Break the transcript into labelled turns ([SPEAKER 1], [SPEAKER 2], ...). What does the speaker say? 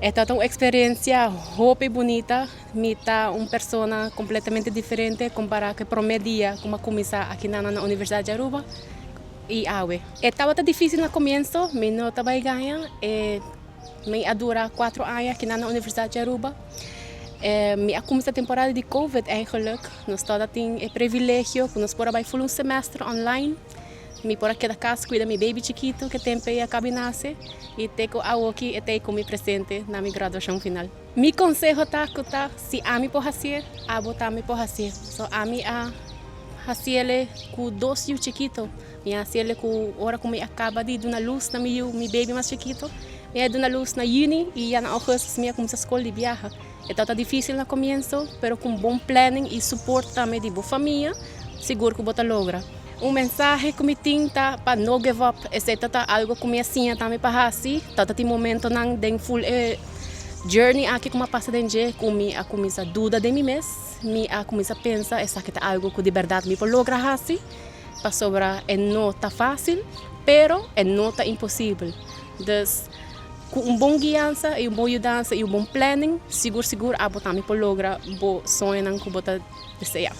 [SPEAKER 1] E ta un experiencia hopi bunita. Mi ta un persona completamente diferente compara cu prome dia cu mi a cuminsa aki na Universidad di Aruba y awe. Tabata dificil na comienso, mi no ta bay gaña. Mi a dura 4 aña aki na Universidad di Aruba. Mi a cuminsa temporada di Covid eigenlijk. Nos tur tin e privilegio cu nos por a bay full un semester online. Mi por a keda cas cuida mi baby chikito cu tempo a caba di nace y te cu aki e cu mi presente na mi graduacion final. Mi conseho ta cu ta si ami por haci, abo tambe por haci. So ami a haci'e cu dos yiu chikito. Mi a haci'e cu ora cu mi a caba di duna luz na mi mi baby mas chikito. Mi a duna luz na juni y ya na augustus mi a cuminsa scol di biaha. Ta dificil na comienso, pero cu bon planning y support tambe di bo famia, sigur cu bo ta logra. Un mensahe cu mi tin ta pa no give up. Esey ta algo cu mi a siña tambe pa haci. Ta tin momento nan den full journey aki cu mi a pasa den dje, cu mi a cuminsa duda di mi mes, mi a cuminsa pensa esaki ta algo cu di berdad mi por logra haci, pasobra e no ta facil, pero e no ta imposibel. Dus cu un bon guiansa y un bon yudansa y un bon planning, sigur sigur abo tambe por logra bo soñonan cu bo ta desea.